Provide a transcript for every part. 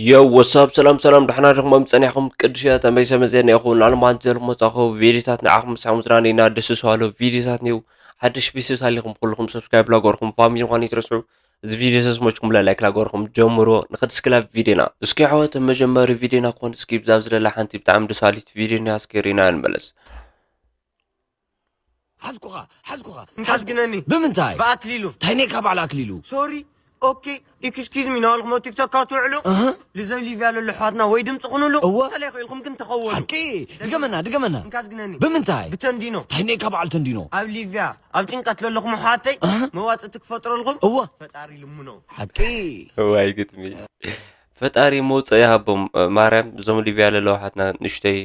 Yo, what's up? ሰላም ሰላም፣ ደሕና ዲኹም? ጸኒሕኩም ቅዱስ እያ ተመይሰ መዘን ይኹን። ኣልማን ዘልሞ ጻኹ ቪዲዮታት ንዓኹም ሳሙዝራን ኢና ደስ ስዋሎ ቪዲዮታት ኒው ሓድሽ ቢስብ ሳሊኹም ኩልኹም ሰብስክራይብ ላገርኩም ፋሚሊ ኳን ይትረስዑ። እዚ ቪዲዮ ሰስሞችኩም ላይክ ላገርኩም ጀምሮ። ንኽድስክላ ቪዲዮና እስኪ ዓወት መጀመሪ ቪዲዮና ኮን እስኪ ብዛብ ዝለላ ሓንቲ ብጣዕሚ ደሳሊት ቪዲዮና እስኪ ሪና ንመለስ። ሓዝኩኻ ሓዝኩኻ እንካስግነኒ ብምንታይ ብኣክሊሉ እንታይ ነካ በዓል ኣክሊሉ ሶሪ ኦኬ ኤክስኪዝ ሚ ናበልኩም ኣብ ቲክቶክ ካብ ትውዕሉ እህ። ልዘብ ሊቭያ ለሎ ኣሕዋትና ወይ ድምፂ ኩኑሉ እወ። ተለይ ኮይልኩም ግን ተኸወሉ ሓቂ ድገመና ድገመና እንካስግነኒ ብምንታይ ብተንዲኖ እንታይ ነካ በዓል ተንዲኖ ኣብ ሊቭያ ኣብ ጭንቀት ለለኹም ኣሕዋተይ እህ። መዋፅእቲ ክፈጥረልኩም እወ ፈጣሪ ልምኖ ሓቂ እዋይ ግጥሚ ፈጣሪ መውፅእ ይሃቦም። ማርያም እዞም ሊብያ ለለዉ ሓትና ንሽተይ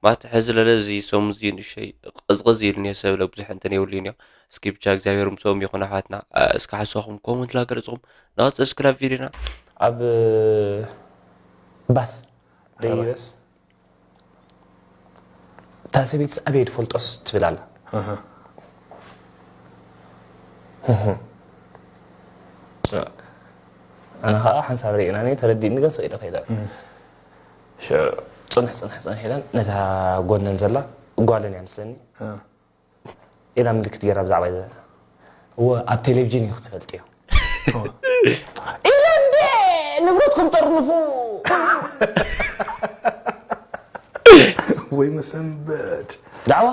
ማት ሕዚ ለለ እዚ ሰሙን እዚ ንሽተይ ቀዝቀዝ ኢሉን እየ ሰብ ለብዙሕ እንትን የብሉን እዮ። እስኪ ብቻ እግዚኣብሔር ምስኦም ይኹን ኣሕዋትና። እስኪ ሓሳኹም ኮመንት ላገለፅኹም ናወፅ እስክላ ቪዲዮና ኣብ ባስ ደይበስ እታ ሰበይትስ ኣበይ ትፈልጦስ ትብል ኣላ። ኣነ ከዓ ሓንሳብ ርኢናኒ ተረዲእኒ ገስ ኢለ ከይደ። ሽዑ ፅንሕ ፅንሕ ፅንሕ ኢለን ነታ ጎነን ዘላ ጓለን እያ ምስለኒ ኢላ ምልክት ገይራ ብዛዕባ እወ ኣብ ቴሌቪዥን እዩ ክትፈልጥዮ ኢለ እንደ ንብረትኩም ጠርንፉ ወይ መሰንበት ዳዕዋ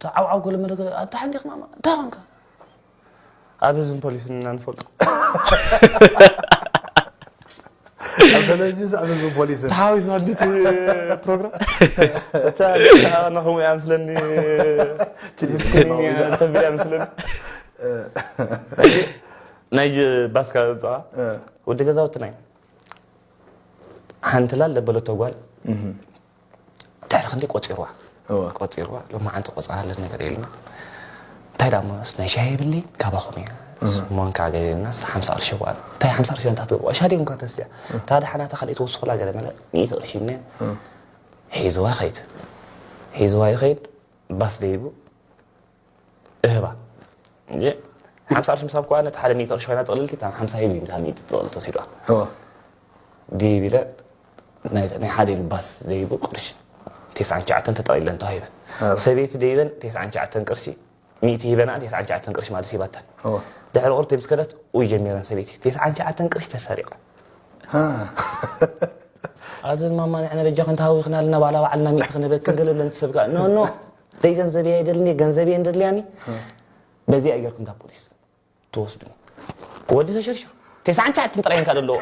ተዓውዓው ገለ መለ ኣታ ሓንዲክ ማማ እንታይ ኾንካ ኣብ ህዝብን ፖሊስን ኢና ንፈልጦ ኣብ ቴሌቪዥን ኣብ ህዝቢ ፖሊስን ተሓዊስ ማለት ፕሮግራም እታ ነኹም እያ ምስለኒ ተብል እያ ምስለኒ ናይ ባስካ ዝፃ ወዲ ገዛውትና እዩ ሓንቲ ላል ደበለቶ ጓል ድሕሪ ክንደይ ቆፂርዋ ቆፂርዋ ሎማዓንቲ ቆፃ ሃለት ነገር የልና እንታይ ዳ እሞስ ናይ ሻሂ የብለይን ካባኹም እየ ሞንካ ገለናስ ሓምሳ ቅርሺ ዋን እንታይ ሓምሳ ቅርሺ እንታ ትገብዋ ሻሂ ዲኹም ካተስትያ እታ ደሓናታ ካልእ ትወስኹላ ገለ መለ ሚእቲ ቅርሺ እምነ ሒዝዋ ኸይድ ሒዝዋ ይኸይድ ባስ ደይቡ እህባ እንጂ ሓምሳ ቅርሺ ምሳብ ከዋ ነቲ ሓደ ሚእቲ ቅርሺ ኮይና ጥቕልልቲ እታ ሓምሳ ሂብ እዩ እታ ሚእቲ ጥቕልል ተወሲድዋ ዲብ ኢለ ናይ ሓደ ኢሉ ባስ ደይቡ ቅርሺ ቴስዓን ትሽዓተን ተጠቒለን ተዋሂበን ሰበይቲ ደይበን ቴስዓን ትሽዓተን ቅርሺ ሚእቲ ሂበና ቴስዓን ትሽዓተን ቅርሺ ማለት ሂባተን ድሕሪ ቁርብ ምስ ከደት ውይ ጀሚረን ሰበይቲ ቴስዓን ትሽዓተን ቅርሺ ተሰሪቑ ኣዘን ማማ ንሕና በጃኽን ተሃዊኽና ኣለና ባላ ባዕልና ሚእቲ ክንህበክን ገለ ብለን ትሰብካ ኖ ኖ ደይ ገንዘብ ኣይደልኒ ገንዘብ እየን ደልያኒ በዚኣ ገርኩም ካብ ፖሊስ ትወስዱኒ ወዲ ተሸርሽሩ ቴስዓን ትሽዓተን ጥራይ እንካ ዘለዎ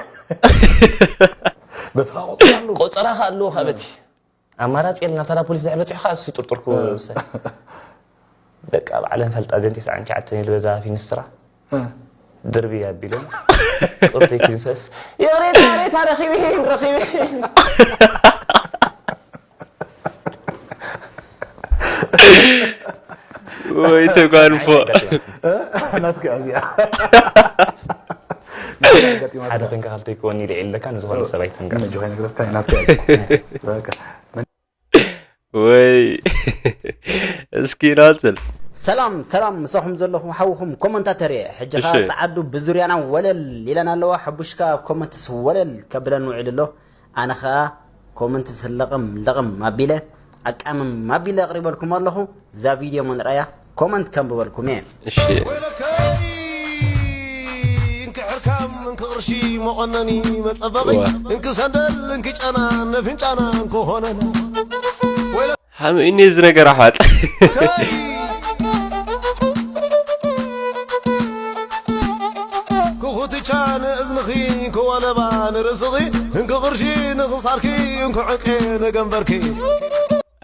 በትኻ ቆፅራሉ ቆፀራ ከ ኣለዎ ከበቲ ኣማራፂ የለ ናብታ ፖሊስ ድሕር በፂሑ ከዓ እሱ ጥርጥርኩ ውሰድ በቃ ባዕለን ፈልጣ ዘን ቴስዓን ትሽዓተን ኢሉ በዛ ፊንስትራ ድርቢ ኣቢሎም ቁርተይ ኪምሰስ የሬታ ሬታ ረኺብን ረኺብን ወይ ተጓንፎ ናትካ እዚኣ ሓደ ኮንካ ካልተይ ክወኒ ኢለ ኢለካ ንዝኾነ ሰብ ኣይትንገር መጆ ከይነግረካ ናትካ እያ በቃ ወይ እስኪ ናፅል ሰላም ሰላም ምሳኹም ዘለኹ ሓውኹም ኮመንታተር እየ ሕጂ ኸዓ እሺ። ፃዓዱ ብዙርያና ወለል ኢለን ኣለዋ ሓቡሽካ ኣብ ኮመንትስ ወለል ከብለን ውዒሉ ኣሎ ኣነ ኸዓ ኮመንትስ ለቕም ለቕም ኣቢለ ኣቃምም ኣቢለ ኣቕሪበልኩም ኣለኹ እዛ ቪድዮ ምንረኣያ ኮመንት ከንብበልኩም እየ እሺ ወይለከይ እንክሕርካም እንክቕርሺ መቐነኒ መጸበቒ እንክሰንደል እንክጨና ነፍንጫና እንክኾነን ሃምእኒ እዚ ነገር ኣሓጥ ክኹትቻ ንእዝንኺ ክወለባ ንርእስኺ እንክቕርሺ ንኽሳርኪ እንክዕቄ ንገንበርኪ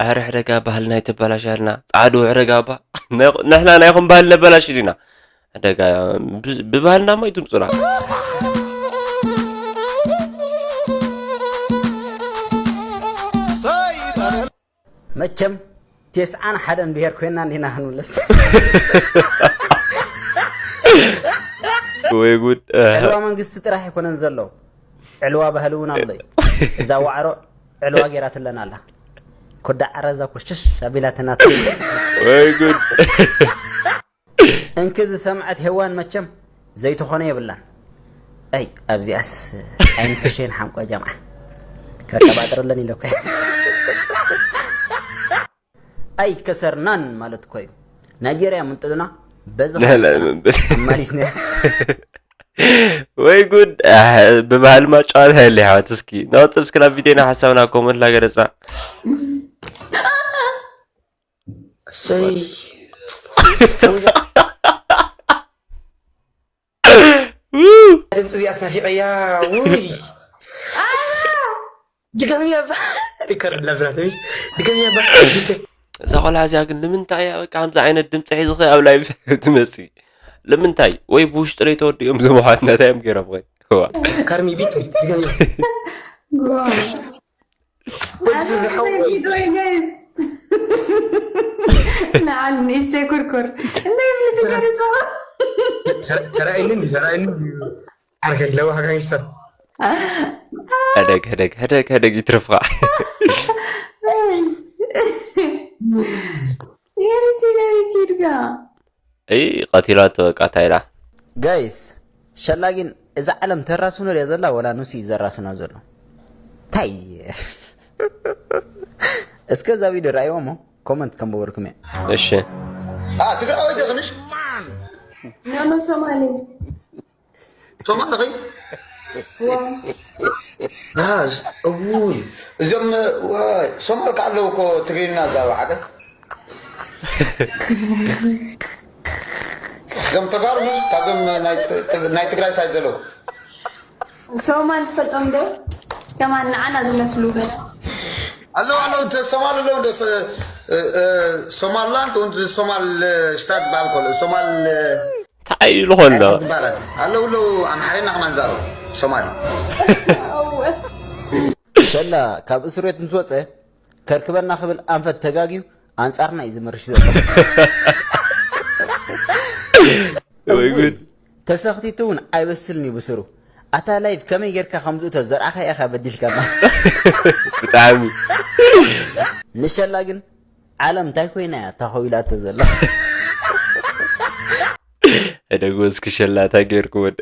ኣረ ሕደጋ ባህልና ይተበላሻልና ፃዕዱ ሕደጋ እባ ንሕና ናይኹም ባህል ነበላሽ ዲና ሕደጋ ብባህልና ሞ ይትምፁና ሰይጣን መቸም ቴስዓን ሓደን ብሄር ኮይና እንዲና ክንምለስ ወይ ጉድ ዕልዋ መንግስቲ ጥራሕ ኣይኮነን ዘሎ ዕልዋ ባህሊ እውን ኣሎ እዩ እዛ ዋዕሮ ዕልዋ ገይራትለን ኣላ ኮዳ ዓረዛ ኮሽሽ ኣቢላትና ወይ ጉድ እንኪ ዝሰምዐት ሄዋን መቸም ዘይተኾነ የብላን ኣይ ኣብዚኣስ ኣይንሕሸን ሓምቆ ጀምዓ። ከቀባጥረለን ኢለኮ። ኣይከሰርናን ማለት እኮ እዩ። ናይጀርያ ምንጥሉና በዚ ኣማሊስና። ወይ ጉድ። ብባህልማ ጨዋታ የለ ይሓዋት። እስኪ ናወፅር እስኪ ናብ ቪድዮና ሓሳብና ኮመንት ላገረፅና። እሰይ ድምፂ እዚኣስ ናፊቀያ። ውይ ድገምያ እባ። ሪከርድ ላብራቶሪ ድገምያ እባ። እዛ ቆልዓ እዚኣ ግን ንምንታይ እያ በቃ ከምዚ ዓይነት ድምፂ ሒዝኸ ኣብ ላይቭ ትመፂ? ንምንታይ? ወይ ብውሽጢ ለይተወዲኦም ዝመሓት ነታ እዮም ገይሮም ኸ? ዋ። ካርሚ ቢት ድገምያ። ንዓል ንእሽተይ ኩርኩር እንታይ ይብልትካ ንስኻ? ተራእይኒ ተራእይኒ ዓርከይ ለዋህ ጋንግስተር። ሕደግ ሕደግ ሕደግ ሕደግ ይትረፍኻ። ኤሪትሪያዊ ኪድካ እይ ቀቲላቶ በቃ እንታይ ኢላ? ጋይስ ሸላ ግን እዛ ዓለም ተራስኖ ድያ ዘላ ወላ ንሱ እዩ ዘራስና ዘሎ? ታይ እስከ እዛ ቪድዮ ረኣይዎ እሞ ኮመንት ከንብበልኩም እየ። እሺ ትግራወይቲ ኽንሽ ኖኖ ሶማሌ ሶማል ኺ እውይ እዚኦም ሶማል ከዓ ኣለዉ እኮ ትግርኛ ዛረቡ ሓቀ እዞም ተጋሩ ካብዞም ናይ ትግራይ ሳይት ዘለዉ ሶማል ትፈልጦም ዶ? ከማን ንዓና ዝመስሉ ኣለዉ ኣለዉ ሶማል ኣለዉ ዶ ሶማልላንድ ሶማል ሽታት በሃል ከሎ ሶማል እንታይ ኢሉ ከሎ ይባላል ኣለዉ ኣለዉ ኣምሓርኛ ከማን ዛረቡ ሶማል ሸላ ካብ እስር ቤት ምስ ወፀ ከርክበና ክብል ኣንፈት ተጋግዩ ኣንፃርና እዩ ዝመርሽ ዘሎ። ወይ ጉድ ተሰኽቲቱ እውን ኣይበስልን እዩ ብስሩ። ኣታ ላይፍ ከመይ ጌርካ ከምዝእቶ ዘርኣኻ ኢኻ በዲልካና። ብጣዕሚ ንሸላ ግን ዓለም እንታይ ኮይና እያ ተኸዊላቶ ዘላ? ሕደግ እስኪ ሸላ እንታይ ጌርኩ ወደ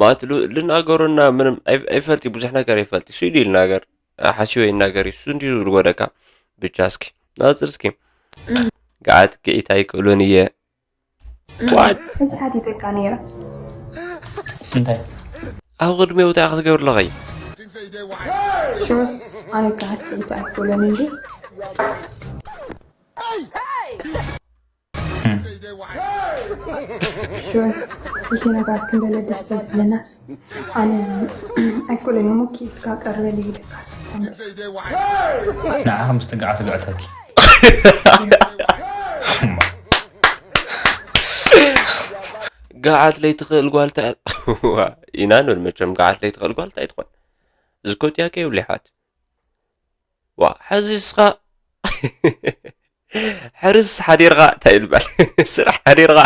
ማለት ሉ- ልናገሩና ምንም ኣይ- ኣይፈልጥ ብዙሕ ነገር ኣይፈልጥ እሱ ኢሉ ይናገር ሓሲቡ ይናገር እሱ እንዲ ዝጎደካ ብቻ እስኪ ናፅር እስኪ ገዓት ግዒት ኣይክእሉን እየ ዋት ሕጂ ሓቲተካ ነይረ እንታይ ኣብ ቅድሚ ውታይ ክትገብር ኣለኸይ ሽዑስ ኣነ ክሓትት ኣይክእሎን እንዲ ሽዑስ ክልተ ነገራት ክንበለ ደስታ ዝብለናስ ኣነ ኣይክእሎን እሞ ክኢልካ ቀርበለይ ኢለካ ንዓኻ ምስ ትግዓ ትግዕተኪ ገዓት ለይትኽእል ጓልታ ኢና ንብል መቸም ገዓት ለይትኽእል ጓልታ ኣይትኾን ዝኮ ጥያቄ ይብሉ ይሓት ዋ ሕዚ እስኻ ሕርስ ሓዲርኻ እንታይ ይልበል ስራሕ ሓዲርኻ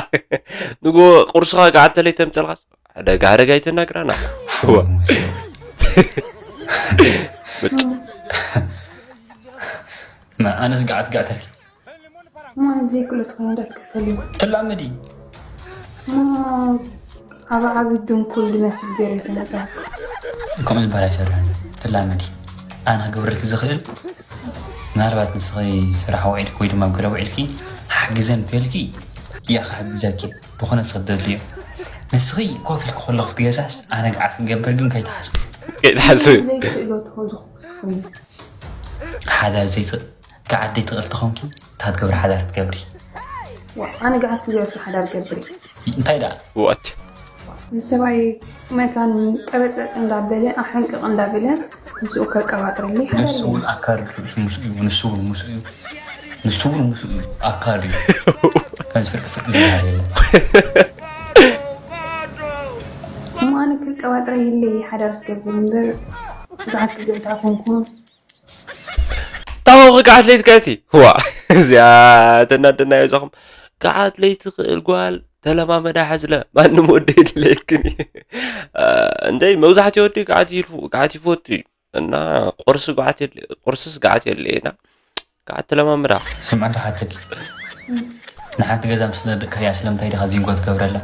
ንጎ ቁርስኻ ገዓት ተለይ ተምፀልኻስ ሕደጋ ሕደጋ ኣይተናግራና ዋ ኣነስ ገዓት ገዓተኪ ማለት ዘይክእሎ ትኾኑ እንዳትከተልዩ ትላመዲ ኣብ ዓቢ ድንኩል ዝመስል ገይረ ተመጻ ከምኡ ዝበሃል ኣይሰርሕን ትላመዲ ኣነ ክገብረልኪ ዝኽእል ምናልባት ንስኺ ስራሕ ውዒልኪ ወይ ድማ ኣብ ገለ ውዒልኪ ሓግዘን እንተልኪ እያ ክሕግዘኪ ዝኾነ ሰብ ዘድልዮ ንስኺ ኮፍ ኢልኪ ከለኹ ትገዛስ ኣነ ገዓት ክገብር ግን ከይትሓስቡ ከይትሓስቡ ዘይክእሎ ትኾኑ ኮይኑ ሓዳር ዘይትኽእል ገዓት ዘይትኽእል ተኾንኪ እንታይ ትገብሪ ሓዳር ክትገብሪ ኣነ ገዓት ክገብር ሓዳር ገብር እንታይ ደኣ what ንሰብኣይ መታን ቀበጠጥ እንዳበለ ኣሕንቅቕ እንዳበለ ምስኡ ከቀባጥረለይ ሓዳር ንሱ እውን ኣካል ርእሱ ምስኡ እዩ ንሱ እውን ምስኡ እዩ ንሱ እውን ምስኡ እዩ ኣካል እዩ ከምዚ ፍርቂ ፍርቂ ዝበሃል የለን እሞ ኣነ ከቀባጥረ ይለይ ሓዳር ዝገብር እምበር ብዙሓት ክገብታ ኮንኩ ታወቂ ገዓት ለይትከእቲ ዋ እዚኣ ተናደናዮ ዛኹም ገዓት ለይትኽእል ጓል ተለማመዳ ሓዝለ ማንም ወዲ የድለየልክን እዩ እንተይ መብዛሕትኡ ወዲ ገዓት ይልፉ ገዓት ይፈቱ እዩ እና ቁርሲ ገዓት የድሊ ቁርስስ ገዓት የድሊ እና ገዓት ተለማመዳ ስምዐ እንዶ ሓተኪ ንሓንቲ ገዛ ምስ ነድቅካያ ስለምንታይ ዲኻ ዚንጎ ትገብረላ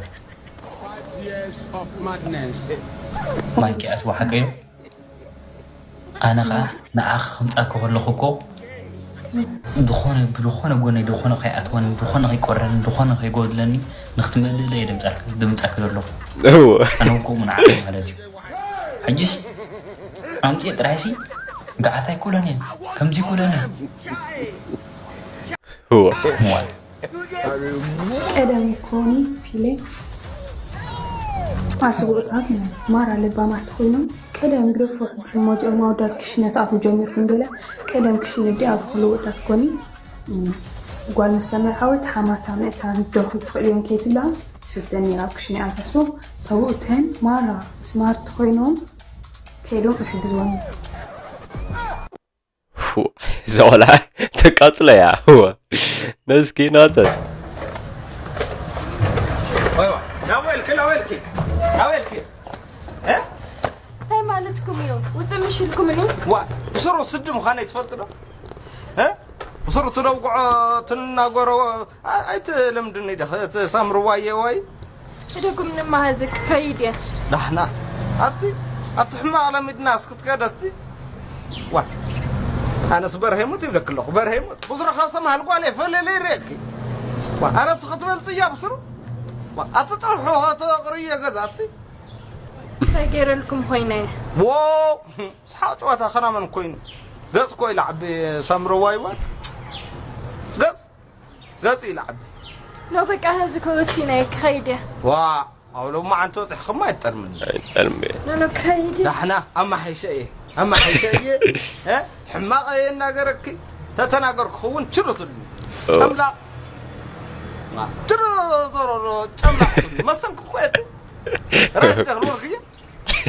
ማይክ ይኣትዎ ሓቀይ እዩ። ኣነ ኸዓ ንዓኺ ክምጻኪ ከለኹ እኮ ዝኾነ ብዝኾነ ጎነይ ዝኾነ ከይኣትወኒ ዝኾነ ከይቆረኒ ዝኾነ ከይጎድለኒ ንክትመልእለ እየ ድምጻኪ ድምጻኪ ዘለኹ። እዎ ኣነ እኮ ንዓኺ ማለት እዩ። ሕጂስ ኣምጽእ ጥራይሲ ገዓት ኣይኮነን እየ ከምዚ ኣይኮነን እየ እዎ ምዋል ቀደም ኮኒ ፊለይ ኣስቡኡታት ማራ ለባማት ኮይኖም ቀደም ግደፎ ሕጂ እሞ እዚኦም ኣወዳት ክሽነ ትኣትዉ ጀሚርኩም ገለ ቀደም ክሽነ ዲ ኣብ ኩሉ ወዳት ኮኒ ጓል ምስ ተመርዓወት ሓማታ ምእታን ደርሁ ትኽእል እዮን ከይትብላ ትፍተን ነይራ ኣብ ክሽነ ኣልባሶ ሰብኡተን ማራ ስማርት ኮይኖም ከይዶም ይሕግዝወን እዛ ቆልዓ ተቃፅሎ እያ እወ ነስኪ ናፀት ናበልኪ ናበልኪ ናበልኪ እንታይ ማለትኩም እዩ? ውፅእ ምሽ ኢልኩምኒ? ዋ ብስሩ ስዲ ምዃነይ ትፈልጡ ዶ እ? ብስሩ ትደውግዖ ትናገሮ ኣይትለምድኒ ደ እቲ ሳምርዋየ ወይ ሕደጉም ንማሃዚ ክኸይድ እየ። ዳሕና ኣቲ ኣቲ ሕማቕ ለሚድና እስክትከደቲ ዋ ኣነስ በርሄ ሙት ይብለክ ኣለኹ በርሄ ሙት ብስሩ ካብ ሰማሃል ጓል እየ ፈለለ ይርእየኪ ዋ ኣነስ ክትበልፅ እያ ብስሩ ዋ ኣቲ ጥርሑ ከተቕርየ ገዛቲ እንታይ ገይረልኩም ኮይነ? ዎ ስሓቕ ጨዋታ ከናመን ኮይኑ ገፅ ኮ ኢላ ዓቢ ሳምረዋይ ዋ ገፅ ገፅ ኢላ ዓቢ ኖ በቃ ህዚ ከወሲነ ክኸይድ እየ። ዋ ኣብ ሎማዓንቲ ወፂሕኽማ ኣይትጠልምኒ ኣይጠልም እየ ኖ ኖ ክኸይድ እየ። ዳሕና ኣማሓይሸ እየ ኣማሓይሸ እየ እ? ሕማቕ እየ እናገረኪ ተተናገርኩ ክውን ችሩ ትብልኒ ጨምላቕ ችሩ ዞሮሮ ጨምላቕ ትብልኒ መሰንክ እኮ የት ራይት ደኽልወርክ እየ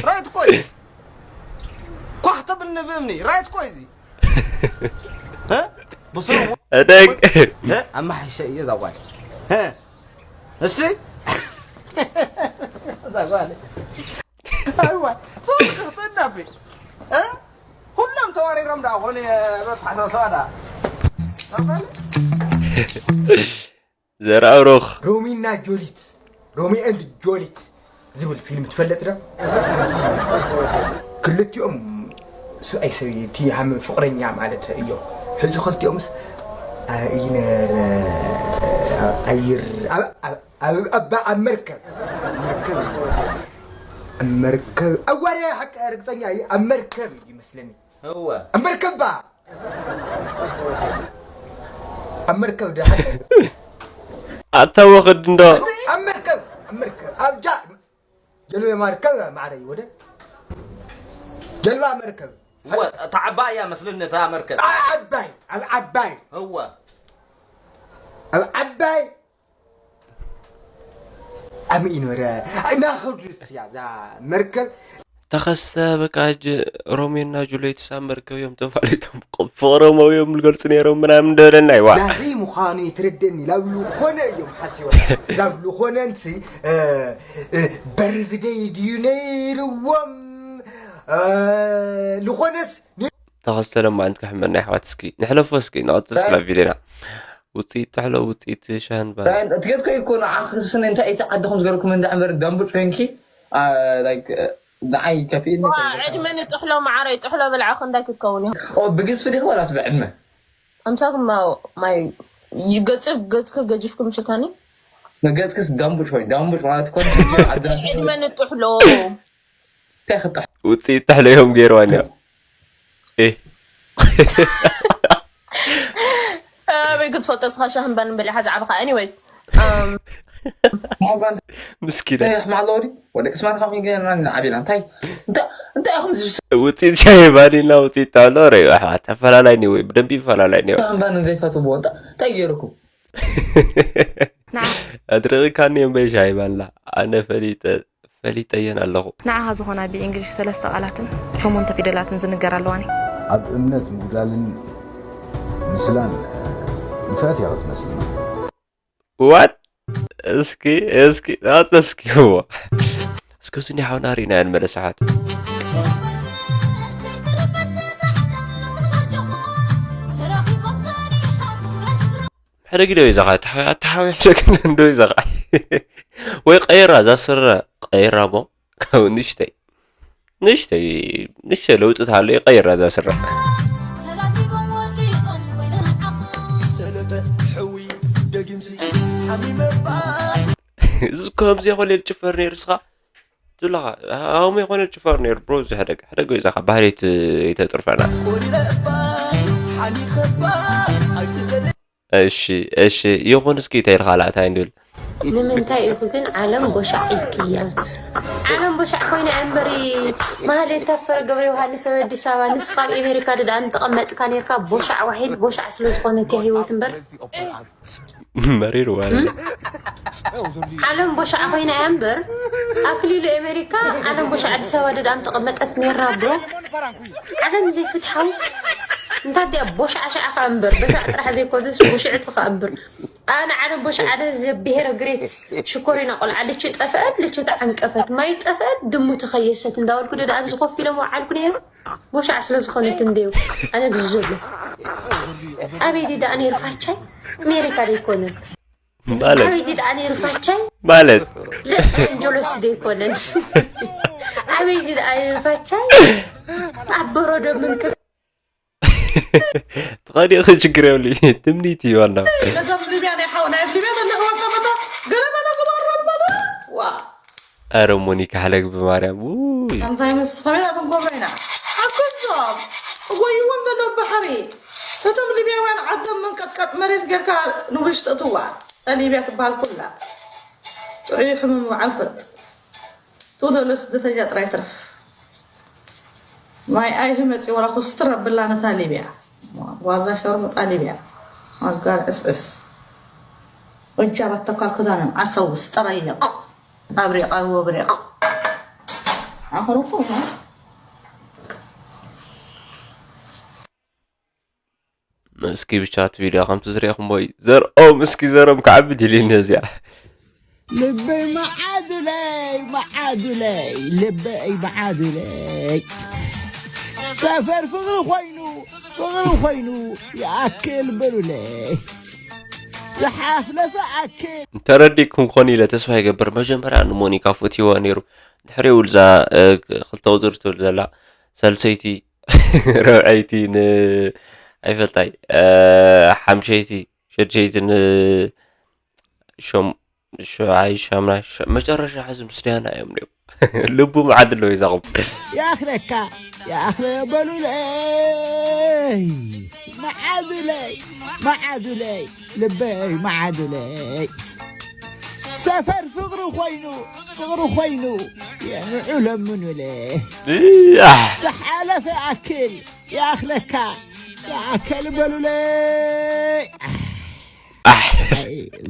ራይት እኮ እዩ ኳሕ ተብልኒ ብእምኒ ራይት እኮ እዩ እዚ እ? ብስሩ እደግ እ? ኣማሓይሸ እየ እዛ ጓል እ? እሺ እዛ ጓል ኣይዋ ሶሪ ክኽተናፊ እ? ኩሎም ተዋሪሮም ደኣ ኾኑ የበታሕሳሰባ ደኣ ዘርኣብሩኽ ሮሚና ጆሊት ሮሚ ኤንድ ጆሊት ዝብል ፊልም ትፈልጥ ዶ? ክልቲኦም ሰብኣይ ሰበይቲ ሃም ፍቕረኛ ማለት እዮም። ሕዚ ክልቲኦምስ ይነረ ኣይር ኣብ መርከብ መርከብ ኣብ መርከብ ኣዋርያ ሓቂ ርግፀኛ እዩ ኣብ መርከብ እዩ ይመስለኒ እወ ኣብ መርከብ ባ ኣብ መርከብ ዳ ሓቂ ኣታ ወኽድ እንዶ ኣብ መርከብ ኣብ መርከብ ኣብ ጃ ጀልባ መርከብ ማዕረ እዩ ወደ ጀልባ መርከብ እወ እታ ዓባይ እያ መስልኒ እታ መርከብ ኣብ ዓባይ ኣብ ዓባይ እወ ኣብ ዓባይ ኣመይ ነበረ እናኸዱት እያ እዛ መርከብ ተኸስተ በቃ ጅ ሮሜና ጁሌት ሳብ መርከብ እዮም ተፋሊጦም ፍቕሮም እዮም ዝገልፁ ነይሮም ምናምን እንደበለና ይዋ ዛሪ ምዃኑ የተረደኒ ላብሉ ኾነ እዮም ሓሲቦ ላብሉ ኾነ እንሲ በርዝደይ ድዩ ነይርዎም ዝኾነስ ተኸስተ ለማዓንቲ ክሕመና ይሕዋት እስኪ ንሕለፎ እስኪ ንቐፅል እስኪ ናብ ቪድዮና ውፅኢት ጥሕሎ ውፅኢት ሻህን ባን ትገት ኮይ እኮ ንዓክስን እንታይ እቲ ዓድኹም ዝገርኩም እንዳ እምበር ዳምቡጭ ኮይንኪ ንዓይ ከፊእኒ ዕድመ ንጥሕሎ መዓረይ ጥሕሎ ብልዓ ክንዳይ ክትከውን ኢኹም ብግዝፊ ዲኹ ዋላስ ብዕድመ ኣምሳኩም ማይ ገጽ ገጽከ ገጂፍኩም ሽካኒ መገጽክስ ዳምቡጭ ወይ ዳምቡጭ ማለት ኮን ዕድመ ንጥሕሎ እንታይ ክጥሕ ውፅኢት ጥሕሎ እዮም ገይርዋን እዮም እ ኣበይ ክትፈልጦ ስኻ ሻህን ባን በሊዓ ዝዓበኻ anyways ምስኪነ ማለወዲ ወደ ቅስማን ካብ ገና ዓቢና እንታይ እንታይ እንታይ ኢኹም ዝስ ውፅኢት ሻሂ ባን ኢልና ውፅኢት ጥሕሎ ርዩ ኣሕዋት ኣፈላላይ ኒ ወይ ብደንቢ ይፈላላይ ኒ ሻህን ባን ዘይፈትዎ እንታይ እንታይ ገይርኩም ኣድሪቕካኒ እምበይ ሻሂ ባንላ ኣነ ፈሊጠ ፈሊጠየን ኣለኹ ንዓኻ ዝኾና ብእንግሊሽ ሰለስተ ቃላትን ሸሞንተ ፊደላትን ዝንገር ኣለዋኒ። ኣብ እምነት ምጉዳልን ምስላን ንፍዕቲ እያ ክትመስል። ዋት እስኪ እስኪ ናት እስኪ እዎ እስኪ ስኒ ሓውና ርኢና ንመለስ ኣሕዋት ሕደጊ ዶ ይዛኻ ኣተሓዊ ሕደጊ ዶ ይዛኻ ወይ ቀይራ እዛ ስረ ቀይራ እሞ ካብ ንሽተይ ንሽተይ ንሽተይ ለውጢ ተሃሎ ይቀይራ እዛ ስረ። እዚ ከምዚ ይኮነ ልጭፈር ነይሩ እስኻ ትብለኻ። ሃውመ ይኮነ ልጭፈር ነይሩ ብሮ፣ እዚ ሕደግ ሕደግ ወይ ዛኻ ባህሪት ይተጥርፈና። እሺ እሺ ይኹን፣ እስኪ እንታይ ኢልካ ላእታይ እንድብል። ንምንታይ ኢኹ ግን ዓለም ቦሻዕ ኢልክያ? ዓለም ቦሻዕ ኮይና እያ እምበር፣ ማህሌት ታፈረ፣ ገብረ ዮሃንስ ኣብ ኣዲስ ኣበባ፣ ንስኻ ኣብ ኤሜሪካ ድኣ እንተቐመጥካ ነርካ። ቦሻዕ ዋሒድ ቦሻዕ ስለ ዝኾነት እያ ህይወት እምበር። መሪር ዋለ። ዓለም ቦሻዕ ኮይና እያ እምበር፣ ኣክሊሉ ኤሜሪካ፣ ዓለም ቦሻዕ ኣዲስ ኣበባ ድኣ እንተቐመጠት ነርና ብሮ። ዓለም ዘይፍትሓዊት እንታይ ድያ? ቦሻዕ ሻዕ ከኣ እምበር፣ ቦሻዕ ጥራሕ ዘይኮነስ፣ ቡሽዕቲ ከኣ እምበር። ኣነ ዓረቦሽ ዓደ ዘብሄረ ግሬት ሽኮሪና ቆልዓ ልቹ ጠፍአት፣ ልቹ ተዓንቀፈት፣ ማይ ጠፍአት፣ ድሙ ተኸየሰት እንዳበልኩ ደዳ ኣብዚ ኮፍ ኢለ ምውዓልኩ ነይረ። ቦሻዕ ስለ ዝኾነት እንደው ኣነ ብዝብሎ ኣበይ ዲዳ ነይር ፋቻይ? ኣሜሪካ ዶ ይኮነን? ማለት ኣበይ ዲዳ ነይር ፋቻይ? ማለት ሎስ ኣንጀሎስ ዶ ይኮነን? ኣበይ ዲዳ ነይር ፋቻይ? ኣብ በረዶ ምንክር ትኸዲኡ ችግር የብሉ። ትምኒት እዩ ዋና። ገንዘብ ሊብያ ናይ ሓው ናይ ሊብያ ዘሎ ሕዋት መጣ ገለ መለ ግባር መጣ ዋ ኣረ ሞኒካ ሕለግ ብማርያም ውይ። እንታይ ምስ ፈረዳትም ጎብረይና ኣብ ገዛም እጎይዎም ዘሎ ባሕሪ እቶም ሊብያውያን ዓዶም መንቀጥቀጥ መሬት ጌርካ ንውሽጢ እትዋ ሊብያ ትበሃል ኩላ ጥዑይ ሕሙም ዓፈር ቱ ዘሎ ስደተኛ ጥራይ ትረፍ ማይ ኣይሂ መፂ ወላ ኮስትር ኣብላ ነታ ሊብያ ዋዛ ሸርሙጣ ሊብያ ኣጋር ዕስዕስ ወጃብ ኣተኳል ክዳኖም ዓሰው ስጠረየቕ ኣብሪቕ ኣብሪቕ ኣኽርኩ እስኪ ብቻ እቲ ቪድዮ ከምቲ ዝሪእኹም ወይ ዘርኦም እስኪ ዘርኦም ክዓቢ ድልኒ እዚኣ ልበይ መዓዱለይ መዓዱለይ ልበይ መዓዱለይ ሰፈር ፍቕሪ ኮይኑ ፍቕሪ ኮይኑ ይኣክል በሉለይ ዝሓፍለፈ ኣክል እንተረዲእኩም ኮን ኢለ ተስፋ ይገብር። መጀመርያ ንሞኒካ ፈትይዋ ነይሩ፣ ድሕሪኡ እዛ ክልተ ቁፅሪ ትብል ዘላ ሳልሰይቲ ረብዐይቲ ን ኣይፈልጣይ ሓምሸይቲ ሸድሸይቲ ን ሸም ሸዓይ ሻምናይ መጨረሻ ሕዚ ምስ ዲያና እዮም ሪኦም ልቡ መዓድ ኣለዉ ይዛቕም ይኣኽለካ ይኣኽለ በሉለይ መዓዱለይ መዓዱለይ ልበይ መዓዱለይ ሰፈር ፍቕሪ ኮይኑ ፍቕሪ ኮይኑ የንዑ ለምኑለ ዝሓለፈ ኣክል ይኣኽለካ ይኣከል በሉለይ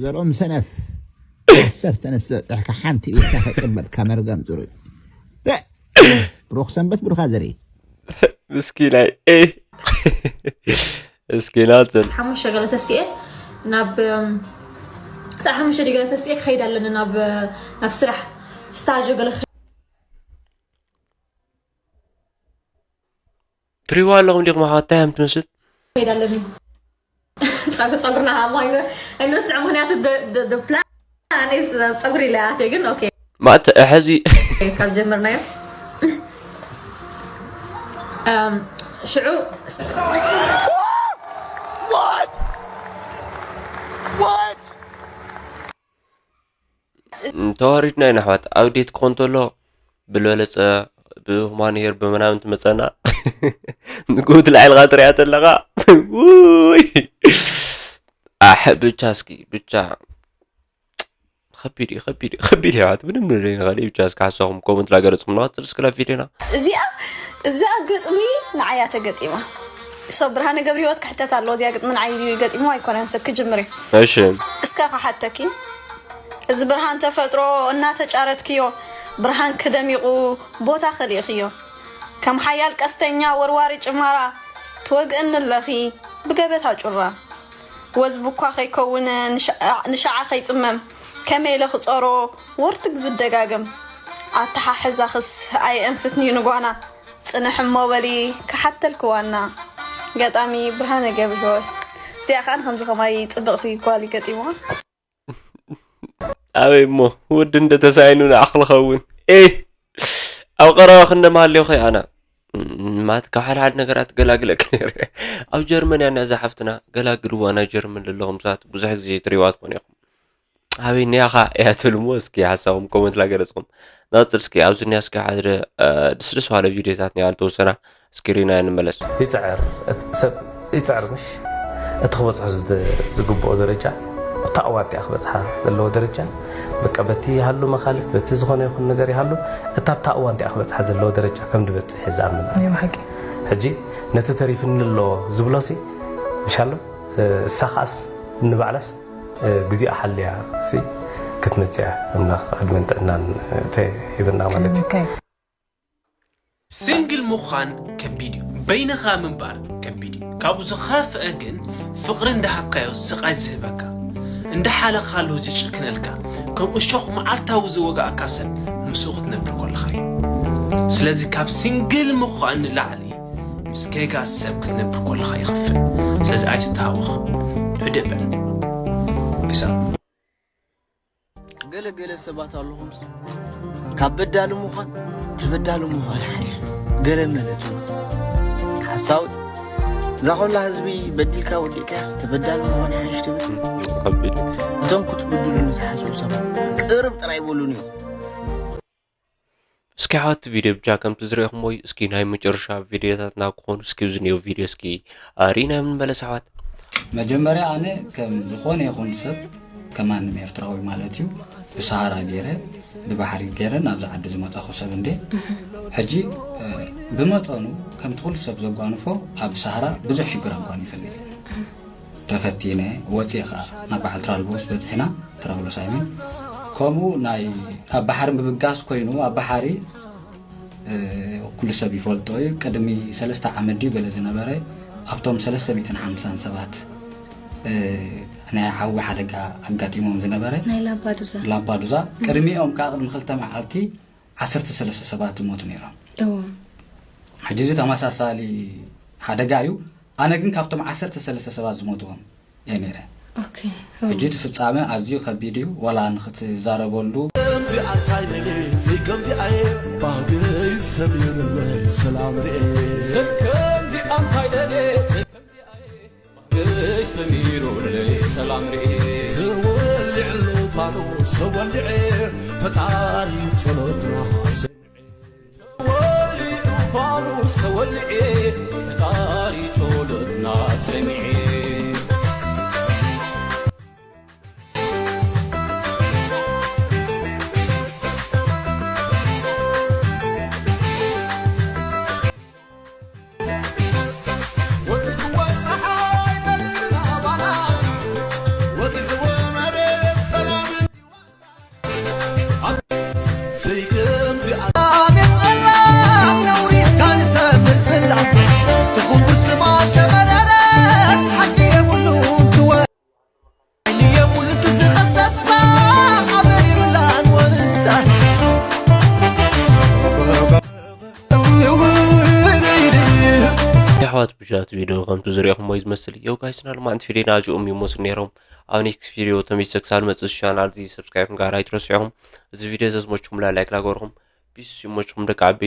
ዘርኦም ሰነፍ ዓሰርተ ነስ በፅሕካ ሓንቲ ኢልካ ከጭበጥካ መርገም ፅሩይ ብሩኽ ሰንበት ብሩኻ ዘርኢ ምስኪናይ እስኪ ናፅል ሓሙሽተ ገለ ተሲኤ ናብ እታ ሓሙሽተ ገለ ተሲኤ ክኸይድ ኣለኒ ናብ ናብ ስራሕ ስታጆ ገለ ትሪዋ ኣለኹም ዲኹም ኣሕዋት እንታይ እዮም ትመስል ክኸይድ ኣለኒ ጸጉ ጸጉርና ሃሞ ኣይንርስዕ ምክንያቱ ፕላን ጸጉሪ ኢለ ኣትየ ግን ኦኬ ማእተ ሕዚ ካብ ጀመርናዮ ሽዑ ተዋሪድና ኢና ኣሕዋት ኣብ ዴት ክኾን ተሎ ብልበለፀ ብሁማን ሄር ብምናምን ትመፀና ንጉት ላዕልካ ትሪያ ተለካ ውይ ኣሕ ብቻ እስኪ ብቻ ከቢድ እዩ ከቢድ እዩ ከቢድ እዩ ኣሕዋት ምንም ንርኢ ንኽእል እዩ ብቻ እስኪ ሓሳኹም ኮመንት ላገለፅኩም ንቐፅል እስኪ ናብ ቪድዮና እዚኣ እዚኣ ግጥሚ ንዓያ ተገጢማ ሰብ ብርሃነ ገብረ ህይወት ክሕተት ኣለዎ እዚኣ ግጥሚ ንዓይ ድዩ ገጢሞ ኣይኮነን ሰብ ክጅምር እዩ እሺ እስከ ክሓተኪ እዚ ብርሃን ተፈጥሮ እናተጫረትክዮ ብርሃንኪ ደሚቑ ቦታ ከሊእኽዮ ከም ሓያል ቀስተኛ ወርዋሪ ጭማራ ትወግእኒ ኣለኺ ብገበታ ጩራ ወዝቢ እኳ ከይከውን ንሻዓ ከይፅመም ከመይ ኢለ ክፀሮ ወርትግ ዝደጋገም ኣተሓሕዛኽስ ኣየእንፍትንዩ ንጓና ፅንሕ እሞ በሊ ክሓተልኪ ዋና ገጣሚ ብርሃነ ገብረሂወት እዚኣ ከዓ ንከምዚ ከማይ ፅብቕቲ ጓል ገጢምዋ ኣበይ እሞ ወዲ እንደ ተሳኢኑ ንዓኽ ልኸውን ኤህ ኣብ ቀረባ ክንደ መሃልዮ ኸይ ኣና ማለት ካብ ሓደ ሓደ ነገራት ገላግለክ ነይረ። ኣብ ጀርመን እያ እዛ ሓፍትና፣ ገላግልዋ። ናይ ጀርመን ዘለኹም ሰባት ብዙሕ ግዜ ትሪእዋ ትኾኑ ኢኹም። ኣበይ እኒኣኻ እያ ትብልሞ? እስኪ ሓሳብኩም ኮመንት ላገለጽኩም ናጽር። እስኪ ኣብዚ እኒኣ እስኪ ሓደ ደስደስ ባለ ቪዲዮታት እኒኣ ዝተወሰና እስኪ ሪና ንመለስ። ይጽዕር፣ ሰብ ይጽዕር፣ ምሽ እቲ ክበጽሖ ዝግብኦ ደረጃ ኣብታ እዋን እቲኣ ክበጽሓ ዘለዎ ደረጃ፣ በቃ በቲ ይሃሉ መኻልፍ፣ በቲ ዝኾነ ይኹን ነገር ይሃሉ፣ እታ ኣብታ እዋን እቲኣ ክበጽሓ ዘለዎ ደረጃ ከም ዝበጽሕ እየ ዝኣምን። ሕጂ ነቲ ተሪፍኒ ኣሎ ዝብሎሲ ምሻሎ እሳ ኸዓስ ንባዕላስ ግዜኣ ሓልያ ክትመጽእ እያ። ኣምላኽ ዕድመን ጥዕናን ሂብና ማለት እዩ። ሲንግል ምዃን ከቢድ እዩ። በይንኻ ምንባር ከቢድ እዩ። ካብኡ ዝኸፍአ ግን ፍቕሪ እንዳሃብካዮ ስቓይ ዝህበካ፣ እንዳሓለኻሉ ዝጭክነልካ፣ ከም እሾኽ መዓልታዊ ዝወግኣካ ሰብ ምስኡ ክትነብር ከለኻ እዩ። ስለዚ ካብ ሲንግል ምዃን ንላዕሊ ምስ ጌጋ ሰብ ክትነብር ከለኻ ይኸፍእ። ስለዚ ኣይትተሃወኽ፣ ህድእ በል። ፒስ ኣውት። ገለ ገለ ሰባት ኣለኹምስ ካብ በዳሊ ምዃን ተበዳሊ ምዃን ይሓይሽ። ገለ መለት እውን ሓሳዊ እዛ ኾላ ህዝቢ በዲልካ ወዲእካስ ተበዳሊ ምዃን ይሓይሽ ትብል። ከቢድ እዩ። እቶም ክትብድሉኒ ትሓስቡ ሰባት ቅርብ ጥራይ በሉኒ ኢኹም። እስኪ ኣሕዋት እቲ ቪድዮ ብቻ ከምቲ ዝረእኹሞ እዩ። እስኪ ናይ መጨረሻ ቪድዮታትና ክኾኑ እስኪ ኣብዚ እኒኦ ቪድዮ እስኪ ርኢና እዮም ንመለስ ኣሕዋት። መጀመርያ ኣነ ከም ዝኾነ ይኹን ሰብ ከማንም ኤርትራዊ ማለት እዩ ብሰሃራ ገይረ ብባሕሪ ገይረ ናብዚ ዓዲ ዝመጣኹ ሰብ እንዴ። ሕጂ ብመጠኑ ከምቲ ኩሉ ሰብ ዘጓንፎ ኣብ ሰሃራ ብዙሕ ሽግር ኣጓኒፈኒ። ተፈቲነ ወፂኤ ከዓ ናብ በዓል ትራልቦስ በፂሕና ትራብሎስ ኣይሚን ከምኡ ናይ ኣብ ባሕሪ ምብጋስ ኮይኑ ኣብ ባሕሪ ኩሉ ሰብ ይፈልጦ እዩ። ቅድሚ ሰለስተ ዓመት ድዩ ገለ ዝነበረ ኣብቶም ሰለስተ ሚእትን ሓምሳን ሰባት ናይ ሓዊ ሓደጋ ኣጋጢሞም ዝነበረ ናይ ላባዱዛ ላባዱዛ ቅድሚኦም ከዓ ቅድሚ ክልተ መዓልቲ ዓሰርተ ሰለስተ ሰባት ዝሞቱ ነይሮም። እዎ ሕጂ እዚ ተመሳሳሊ ሓደጋ እዩ። ኣነ ግን ካብቶም ዓሰርተ ሰለስተ ሰባት ዝሞትዎም እየ ነይረ። ኦኬ ሕጂ እቲ ፍጻመ ኣዝዩ ከቢድ እዩ። ዋላ ንክትዛረበሉ ከምዚኣ እንታይ ደልየ ዘይከምዚኣየ ባህገይ ሰሚሩለይ ሰላም ርኤ ከምዚኣ እንታይ ደልየ ዘይከምዚኣየ ባህገይ ሰሚሩለይ ሰላም ርኤ ተወሊዕሉ ፋኑስ ተወሊዐ ፈጣሪ ጸሎትና ተወሊዑ ፋኑስ ተወሊዐ ፈጣሪ ጸሎትና ሰሚዐ የሕዋት ብሻት ቪድዮ ከምቱ ዝሪእኹም ወይ ዝመስል የው ጋይስና ልማዕንቲ ቪድዮና ኣዚኦም ይመስሉ ነይሮም። ኣብ ኔክስት ቪድዮ ተመልሰ ክሳብ መፅእ ቻናል እዚ ሰብስክራይብ ምግባር ኣይትረስዑኹም። እዚ ቪድዮ ዘዝመችኩም ላይክ ላገርኹም ፒስ ይመችኩም ደቂ ዓበይቲ።